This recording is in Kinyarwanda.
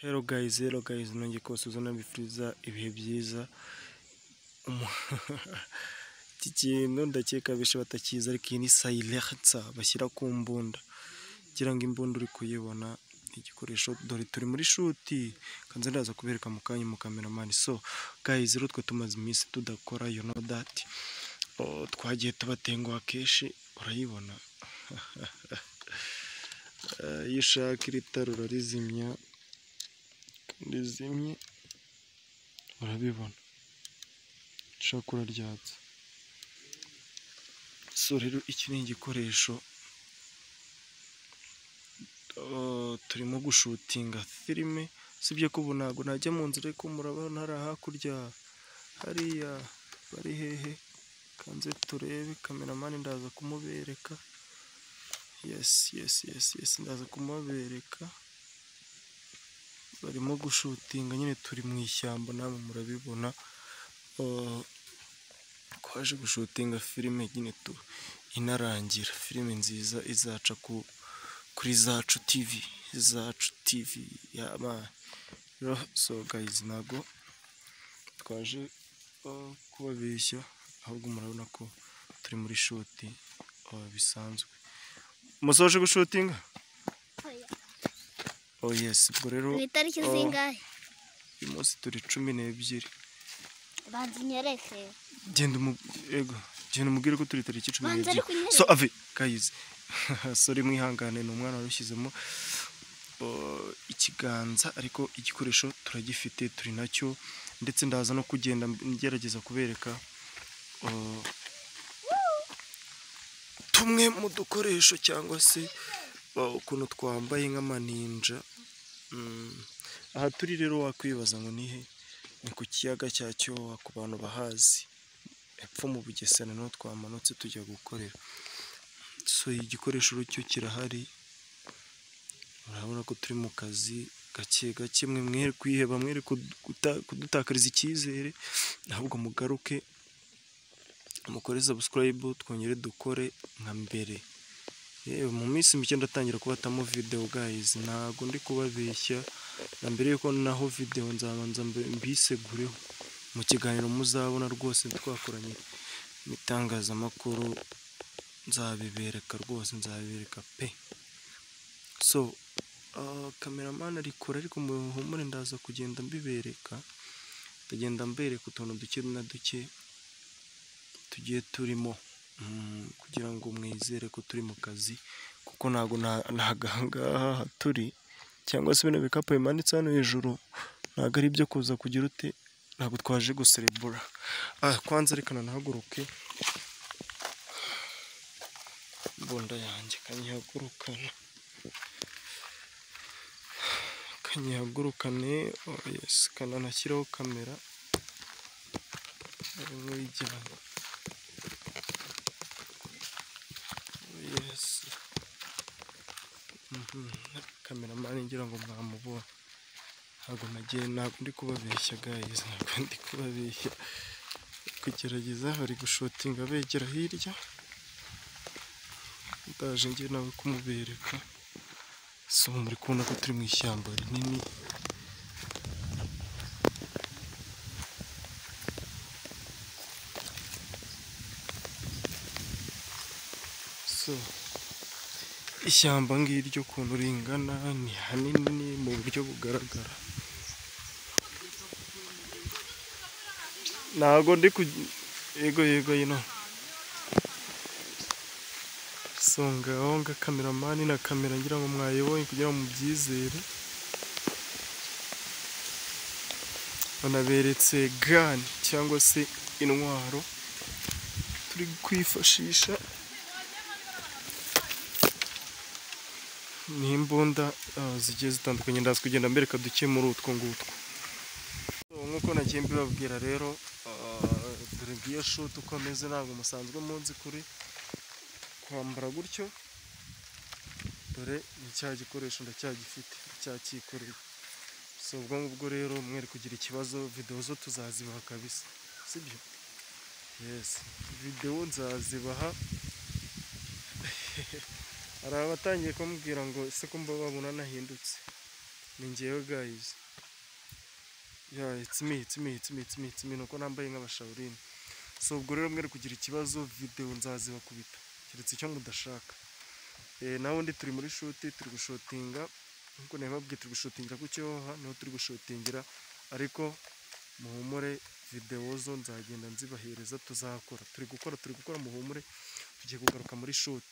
Hello guys, nongeye kubasuhuza nabifuriza ibihe byiza. Iki kintu ndakeka benshi batakizi, ariko iyi ni silencer bashyira ku mbunda, kugira ngo imbunda uri kuyibona igikoresho. Dore turi muri shoot, kanze ndaza kubereka mu kanya mu cameraman. So guys, rero twe tumaze iminsi tudakora, you know that twagiye tubatenguha kenshi, urayibona. Iyo ushaka iri tara urarizimya, rizimye urabibona, ushaka uraryatsa. So rero iki ni igikoresho turimo gushutinga filime, usibye ko ubu ntabwo najya mu nzira, ariko murabona hariya hakurya, hariya bari hehe, kanze turebe kameramani ndaza kumubereka. Yes yes yes yes, ndaza kumubereka. Barimo gushutinga nyine, turi mu ishyamba namwe murabibona. Twaje gushutinga filime nyine tu inarangira, filime nziza izaca kuri Zacu TV, Zacu TV y'abana. So guys, ntago twaje kubabeshya, ahubwo murabona ko turi muri shoot bisanzwe. Musoje gushutinga? Oh yes, ubwo rero ni itariki zingahe? Uyu munsi turi 12. Banza unyereke. Genda genda umubwire ko turi tariki 12. So ave guys, sorry mwihangane, ni umwana warushyizemo ikiganza, ariko igikoresho turagifite, turi nacyo, ndetse ndaza no kugenda ngerageza kubereka tumwe mu dukoresho cyangwa se ukuntu twambaye nk'amaninja. Aha turi rero wakwibaza ngo nihe? Ni ku kiyaga cya Cyohoha, ku bantu bahazi, epfo mu Bugesera niho twamanutse tujya gukorera. So igikoresho cyo kirahari, urabona ko turi mu kazi gake gake. Mwe mwere kwiheba, mwere kudutakariza icyizere, ahubwo mugaruke mukore subscribe, twongere dukore nka mbere. Yewe mu minsi mike ndatangira kubatamo video guys, ntago ndi kubabeshya, na mbere yuko naho video nzabanza mbisegureho mu kiganiro muzabona rwose twakoranye n'itangazamakuru, nzabibereka rwose, nzabibereka pe. So cameraman arikora, ariko muhumure ndaza kugenda mbibereka, ndagenda mbereka utuntu duke na duke tugiye turimo, kugira ngo mwizere ko turi mu kazi, kuko ntago ntagangaha turi, cyangwa se bino bikapu bimanitse hano hejuru ntago ari ibyo kuza kugira ute, ntago twaje guserebura. Kwanza reka nanahaguruke, imbunda yanjye kanyihagurukane. Oh yes, kananashyiraho kamera nk'uyijyana. Yes, kameramani ngira ngo mwamubona. Ntabwo nagiye, ntabwo ndi kubabeshya guys, ntabwo ndi kubabeshya, kugerageza bari gushutinga begera hirya, ndaje ngiye nawe kumubereka. So muri kubona ko turi mu ishyamba rinini. So ishyamba ngiryo ukuntu ringana, ni hanini mu buryo bugaragara. Ntago ndi ku yego yego yino. So ngaho nga kameramani na kamera ngira ngo mwayibonye kugira ngo mubyizere. Banaberetse gani cyangwa se intwaro turi kwifashisha, ni imbunda zigiye zitandukanye, ndaza kugenda mbereka duke muri utwo ngutwo. Nk'uko nagiye mbibabwira rero, dore ngiyo shoot uko ameze, ntabwo musanzwe munzi kuri kwambara gutyo. Dore ni cya gikoresho ndacyagifite, ndacyacyikoreye. So ubwo ngubwo rero mwere kugira ikibazo, video zo tuzazibaha kabisa, sibyo? Yes, video nzazibaha. Hari abatangiye kumbwira ngo ese ko mba babona nahindutse, Ni ngewe guys. Yeah, it's me, it's me, it's me, it's me, it's me. Nuko nambaye nk'abashawurini. So ubwo rero mwere kugira ikibazo, video nzazibakubita, keretse icyo mudashaka. Naho undi turi muri shoot, turi gushootinga nkuko nabibabwiye, turi gushootingira ku Cyohoha, niho turi gushootingira. Ariko muhumure, video zo nzagenda nzibahereza, tuzakora, turi gukora, turi gukora, muhumure, tugiye kugaruka muri shoot.